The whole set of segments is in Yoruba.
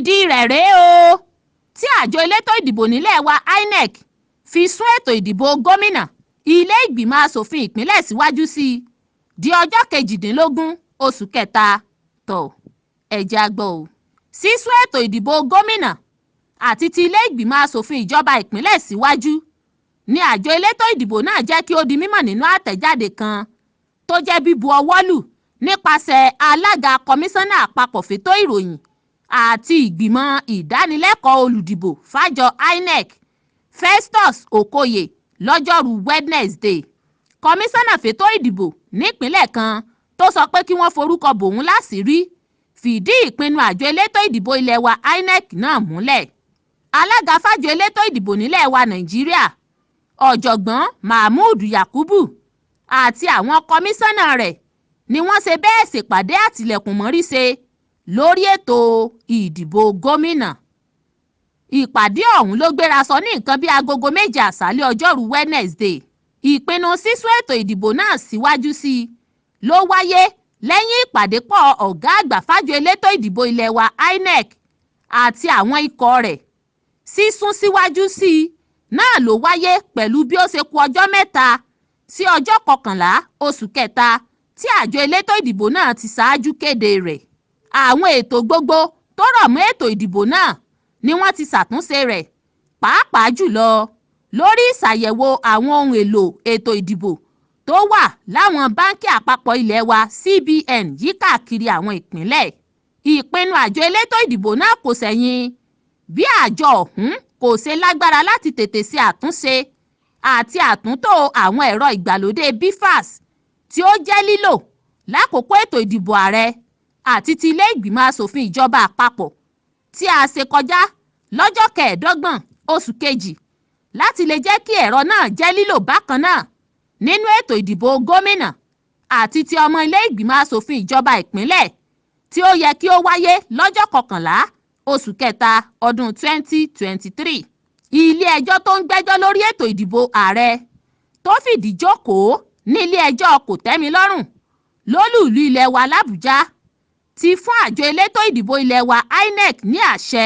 Ìdí rẹ̀ rèé o tí àjọ elétò ìdìbò nílẹ̀ wa INEC fi sún ètò ìdìbò gómìnà, ilé ìgbìmọ̀ asòfin ìpínlẹ̀ síwájú sí i di ọjọ́ 18 oṣù kẹta. Tó ẹ̀jẹ̀ àgbọ̀ o. Sísún ètò ìdìbò gómìnà àti ti ilé ìgbìmọ̀ asòfin ìjọba ìpínlẹ̀ síwájú ni àjọ elétò ìdìbò náà jẹ́ kí ó di mímọ̀ nínú àtẹ̀jáde kan tó jẹ́ bíbu ọwọ́ lù nípasẹ̀ alága kọmíṣánná àpapọ̀ fétò ìròyìn àti ìgbìmọ̀ ìdánilẹ́kọ̀ọ́ olùdìbò fàjọ INEC, Festus Okoye, lọ́jọ́rú Wednesday. Kọmíṣánná fétò ìdìbò nípìnlẹ̀ kan tó sọ pé kí wọ́n forúkọ bòun láṣìírí fìdí ìpinnu àjọ elétò ìdìbò ilé wa INEC náà múlẹ̀. Alága fàjọ elétò ìdìbò nílẹ̀ wa Nàìjíríà, Ọ̀jọ̀gbọ́n Mahmood Yakubu, àti àwọn kọmíṣánná rẹ̀ ni wọ́n ṣe bẹ́ẹ̀ ṣèpàdé àtìlẹ̀kùnmọ́rí ṣe lórí ètò ìdìbò gómìnà. Ìpàdé ọ̀hún ló gbéra sọ ní nǹkan bíi agogo 7 àṣálẹ́ ọjọ́rú Wednesday. Ìpinnu sísún ètò ìdìbò náà síwájú sí i ló wáyé lẹ́yìn ìpàdé pọ̀ ọ̀gá àgbà fájọ elétò ìdìbò ilé wa INEC àti àwọn ikọ̀ rẹ̀. Sísún síwájú sí i náà ló wáyé pẹ̀lú bí ó ṣe kù ọjọ́ 3 sí ọjọ́ 11 oṣù kẹta tí àjọ elétò ìdìbò náà ti ṣáájú kéde rẹ̀. Àwọn ètò gbogbo tó rọ̀ mọ́ ètò ìdìbò náà ni wọ́n ti ṣàtúnṣe rẹ̀, pàápàá jùlọ lórí ìṣàyẹ̀wò àwọn ohun èlò ètò ìdìbò tó wà láwọn báńkì àpapọ̀ ilé wa CBN yíkákiri àwọn ìpínlẹ̀. Ìpinnu àjọ elétò ìdìbò náà kò ṣẹ̀yìn bí àjọ ọ̀hún kò ṣe lágbára láti tètè ṣe àtúnṣe àti àtúntò àwọn ẹ̀rọ ìgbàlódé BVAS tí ó jẹ́ lílò lákòókò ètò ìdìbò ààrẹ àti ti ilé ìgbìmọ̀ asòfin ìjọba àpapọ̀ tí a ṣe kọjá lọ́jọ́ 25 oṣù kejì láti lè jẹ́ kí ẹ̀rọ náà jẹ́ lílò bákan náà nínú ètò ìdìbò gómìnà àti ti ọmọ ilé ìgbìmọ̀ asòfin ìjọba ìpínlẹ̀ tí ó yẹ kí ó wáyé lọ́jọ́ 11 oṣù kẹta ọdún 2023. Ilé ẹjọ́ tó ń gbẹ́jọ́ lórí ètò ìdìbò ààrẹ tó fìdí jókòó nílé ẹjọ́ kòtẹ́milọ́rùn lólùlú ilẹ̀ wa làbújá ti fún àjọ elétò ìdìbò ilé wa INEC ní àṣẹ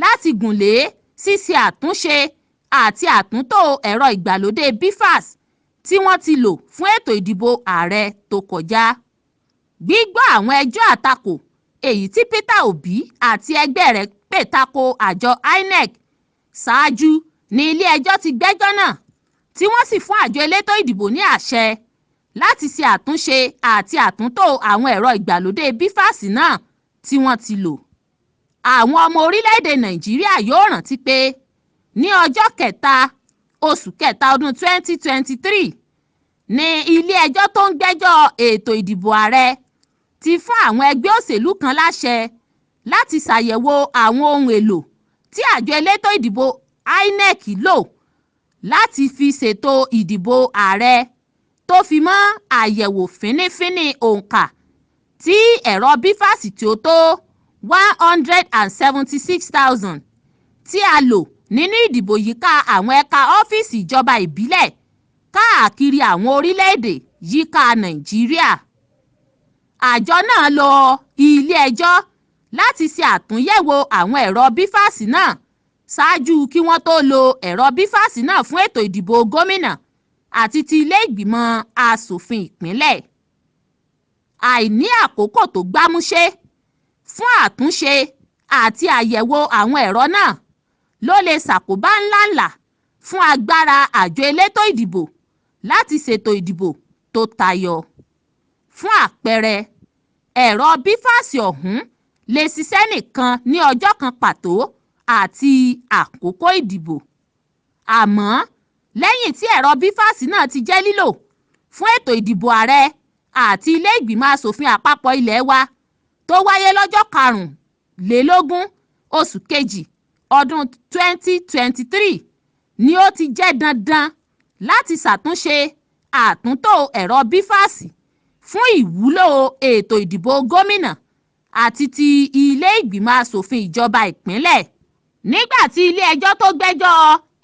láti gùnlé ṣíṣe àtúnṣe àti àtúntò ẹ̀rọ ìgbàlódé BVAS tí wọ́n ti lò fún ètò ìdìbò ààrẹ tó kọjá. Gbígbọ́ àwọn ẹjọ́ àtakò èyí tí Peter Obi àti ẹgbẹ́ rẹ̀ pè tako àjọ INEC ṣáájú ní ilé ẹjọ́ ti gbẹ́jọ́ náà, tí wọ́n sì fún àjọ elétò ìdìbò ní àṣẹ láti ṣe àtúnṣe àti àtúntò àwọn ẹ̀rọ ìgbàlódé BVAS náà tí wọ́n ti lò. Àwọn ọmọ orílẹ̀-èdè Nàìjíríà yóò rántí pé ní ọjọ́ 3 oṣù kẹta ọdún 2023 ní ilé ẹjọ́ tó ń gbẹ́jọ́ ètò ìdìbò ààrẹ ti fún àwọn ẹgbẹ́ òṣèlú kan láṣẹ láti ṣàyẹ̀wò àwọn ohun èlò tí àjọ elétò ìdìbò INEC lò láti fi ṣètò ìdìbò ààrẹ, tó fi mọ́ àyẹ̀wò fínífíní òǹkà tí ẹ̀rọ BVAS tí ó tó 176,000 tí a lò nínú ìdìbò yíká àwọn ẹ̀ka ọ́fíìsì ìjọba ìbílẹ̀ káàkiri àwọn orílẹ̀-èdè yíká Nàìjíríà. Àjọ náà lọ ilé ẹjọ́ láti ṣe àtúnyẹ̀wò àwọn ẹ̀rọ BVAS náà ṣáájú kí wọ́n tó lo ẹ̀rọ BVAS náà fún ètò ìdìbò gómìnà àti ti ilé ìgbìmọ̀ asòfin ìpínlẹ̀. Àìní àkókò tó gbámúṣé fún àtúnṣe àti àyẹ̀wò àwọn ẹ̀rọ náà ló lè ṣàkóbá ńláǹlà fún agbára àjọ elétò ìdìbò láti ṣètò ìdìbò tó tayọ. Fún àpẹẹrẹ, ẹ̀rọ BVAS ọ̀hún lè ṣiṣẹ́ nìkan ní ọjọ́ kan pàtó àti àkókò ìdìbò. Àmọ́ lẹ́yìn tí ẹ̀rọ BVAS náà ti jẹ́ lílò fún ètò ìdìbò ààrẹ àti ilé ìgbìmọ̀ asòfin àpapọ̀ ilé wa tó wáyé lọ́jọ́ 25 oṣù kejì ọdún 2023 ni ó ti jẹ́ dandan láti ṣàtúnṣe àtúntò ẹ̀rọ BVAS fún ìwúlò ètò ìdìbò gómìnà àti ti ilé ìgbìmọ̀ asòfin ìjọba ìpínlẹ̀. Nígbà tí ilé ẹjọ́ tó gbẹ́jọ́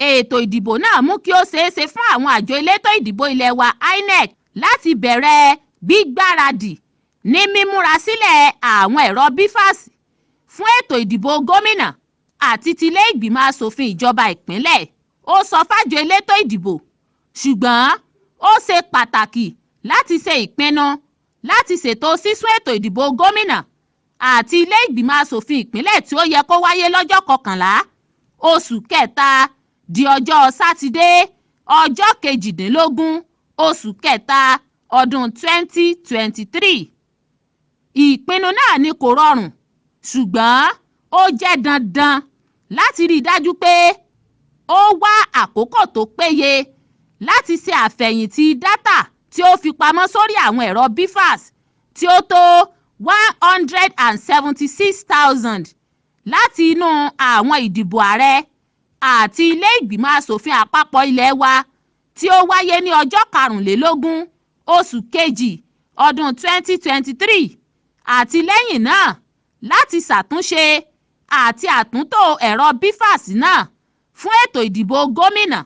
ètò ìdìbò náà mú kí ó ṣeé ṣe fún àwọn àjọ elétò ìdìbò ilé wa INEC láti bẹ̀rẹ̀ gbígbáradì ní mímúra sílẹ̀ àwọn ẹ̀rọ BVAS Fún ètò ìdìbò gómìnà àti tilé ìgbìmọ̀ asòfin ìjọba ìpínlẹ̀. Ó sọ fájọ elétò ìdìbò, ṣùgbọ́n ó ṣe pàtàkì láti ṣe ìpinnu láti ṣètò sísún ètò ìdìbò gómìnà àti ilé ìgbìmọ̀ asòfin ìpínlẹ̀ tí ó yẹ kó wáyé lọ́jọ́ 11 oṣù kẹta di ọjọ́ Sátidé, ọjọ́ 18 oṣù kẹta ọdún 2023. Ìpinnu náà ni kò rọrùn, ṣùgbọ́n ó jẹ́ dandan láti rí i dájú pé ó wá àkókò tó péye láti ṣe àfẹ̀yìntì dátà tí ó fi pamọ́ sórí àwọn ẹ̀rọ BVAS tí ó tó 176,000 láti inú àwọn ìdìbò ààrẹ àti ilé ìgbìmọ̀ asòfin àpapọ̀ ilé wa tí ó wáyé ní ọjọ́ 25 oṣù kejì ọdún 2023, àti lẹ́yìn náà láti ṣàtúnṣe àti àtúntò ẹ̀rọ BVAS náà fún ètò ìdìbò gómìnà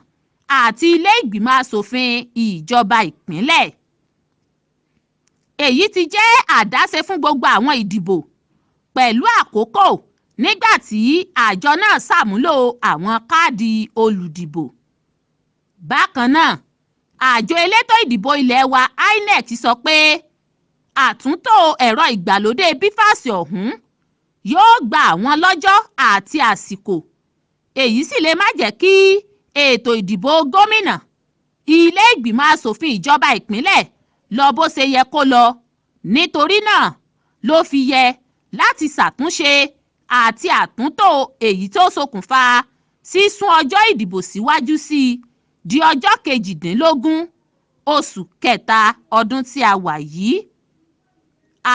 àti ilé ìgbìmọ̀ asòfin ìjọba ìpínlẹ̀. Èyí ti jẹ́ àdáṣe fún gbogbo àwọn ìdìbò pẹ̀lú àkókò nígbà tí àjọ náà ṣàmúlò àwọn káàdì olùdìbò. Bákan náà, àjọ elétò ìdìbò ilé wa INEC sọ pé àtúntò ẹ̀rọ ìgbàlódé BVAS ọ̀hún yóò gba àwọn lọ́jọ́ àti àsìkò, èyí sì lè má jẹ́ kí ètò ìdìbò gómìnà, ilé ìgbìmọ̀ asòfin ìjọba ìpínlẹ̀ lọ bó ṣe yẹ kó lọ. Nítorí náà ló fi yẹ láti ṣàtúnṣe àti àtúntò èyí tó ṣokùnfà sísún ọjọ́ ìdìbò síwájú sí i di ọjọ́ 18 oṣù kẹta ọdún tí a wà yìí.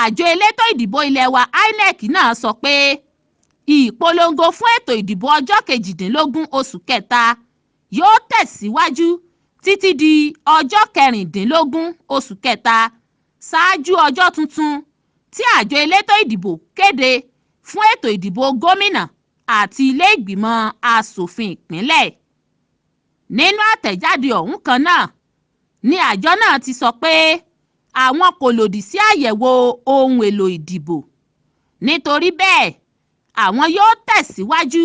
Àjọ elétò ìdìbò ilé wa INEC náà sọ pé ìpolongo fún ètò ìdìbò ọjọ́ 18 oṣù kẹta yóò tẹ̀síwájú títí di ọjọ́ 16 oṣù kẹta, ṣáájú ọjọ́ tuntun tí àjọ elétò ìdìbò kéde fún ètò ìdìbò gómìnà àti ilé ìgbìmọ̀ asòfin ìpínlẹ̀. Nínú àtẹ̀jáde ọ̀hún kan náà ni àjọ náà ti sọ pé àwọn kò lòdì sí àyẹ̀wò ohun èlò ìdìbò, nítorí bẹ́ẹ̀ àwọn yóò tẹ̀síwájú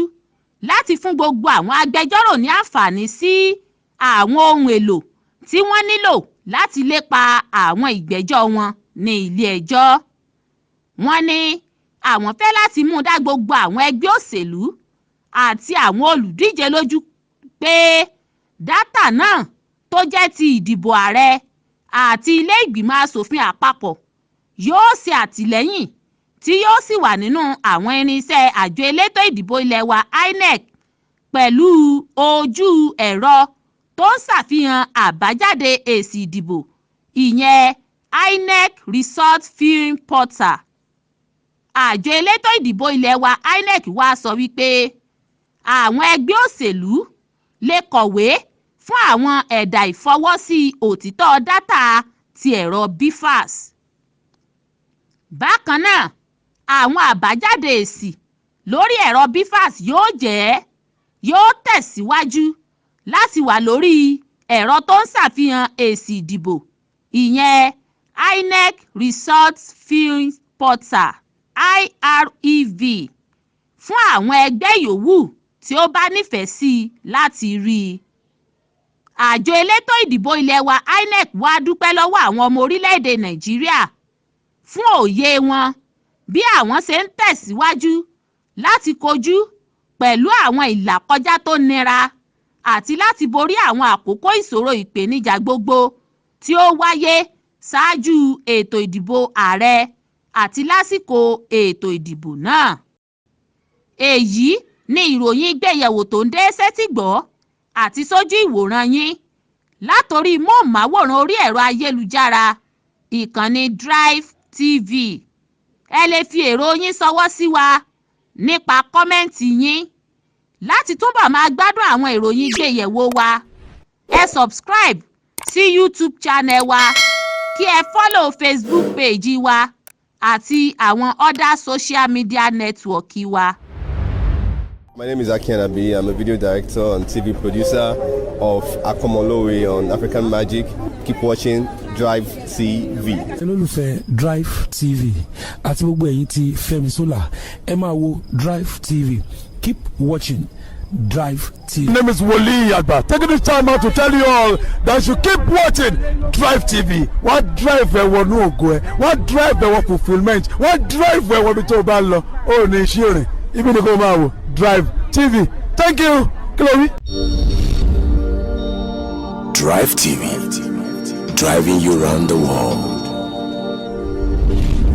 láti fún gbogbo àwọn agbẹjọ́rò ní àǹfààní sí àwọn ohun èlò tí wọ́n nílò láti lépa àwọn ìgbẹ́jọ́ wọn ní ilé-ẹjọ́. Wọ́n ní àwọn fẹ́ láti mú dá gbogbo àwọn ẹgbẹ́ òṣèlú àti àwọn olùdíje lójú pé dátà náà tó jẹ́ ti ìdìbò ààrẹ àti ilé ìgbìmọ̀ asòfin àpapọ̀ yóò ṣe àtìlẹ́yìn tí yóò sì wà nínú àwọn irinṣẹ́ àjọ elétò ìdìbò ilé wa INEC pẹ̀lú ojú ẹ̀rọ tó ń ṣàfihàn àbájáde èsì ìdìbò, ìyẹn INEC Result Viewing Portal. Àjọ elétò ìdìbò ilé wa INEC wá sọ wípé àwọn ẹgbẹ́ òṣèlú lè kọ̀wé fún àwọn ẹ̀dà ìfọwọ́sí òtítọ́ dátà ti ẹ̀rọ BVAS. Bákan náà, àwọn àbájáde èsì lórí ẹ̀rọ BVAS yóò tẹ̀síwájú láti wà lórí ẹ̀rọ tó ń ṣàfihàn èsì ìdìbò, ìyẹn INEC Result Viewing Portal IREV, fún àwọn ẹgbẹ́ yòówù tí ó bá nífẹ̀ẹ́ sí láti rí i. Àjọ elétò ìdìbò ilé wa INEC wá dúpẹ́ lọ́wọ́ àwọn ọmọ orílẹ̀-èdè Nàìjíríà fún òye wọn bí àwọn ṣe ń tẹ̀síwájú láti kojú pẹ̀lú àwọn ìlàkọjá tó nira àti láti borí àwọn àkókò ìṣòro ìpèníjà gbogbo tí ó wáyé ṣáájú ètò ìdìbò ààrẹ àti lásìkò ètò ìdìbò náà. Èyí ni ìròyìn gbéyẹ̀wò tó ń dé sétígbọ̀ọ́ àti sójú ìwòran yín látòrí móhùnmáwòrán orí ẹ̀rọ ayélujára ìkànnì Drive TV. Ẹ lè fi èrò yín ṣọwọ́ sí wa nípa comment yín. Láti túbọ̀ máa gbádùn àwọn ìròyìn gbéyẹ̀wò wa, ẹ subscribe sí YouTube channel wa, kí ẹ follow Facebook page wa àti àwọn other social media network wa. My name is Aki Anabi. I'm a video director and TV producer of Akomolowe on African Magic. Keep watching Drive. Drive TV. Olólùfẹ́ Drive TV àti gbogbo ẹ̀yin tí Fẹ́mi Sola, ẹ máa wo Drive TV. Keep watching Drive TV. My name is Wole Agba. Taking this time out to tell you all that you keep watching Drive TV. Wọ́n drive ẹ wọnú ògo ẹ, wọ́n drive ẹ wọ fulfilment, wọ́n drive ẹ wọ ibi tó o bá ń lọ. Ó ní iṣẹ́ rìn, ibi ni kò máa wò Drive TV. Thank you. Kí ló wí? Drive TV, driving you round the world.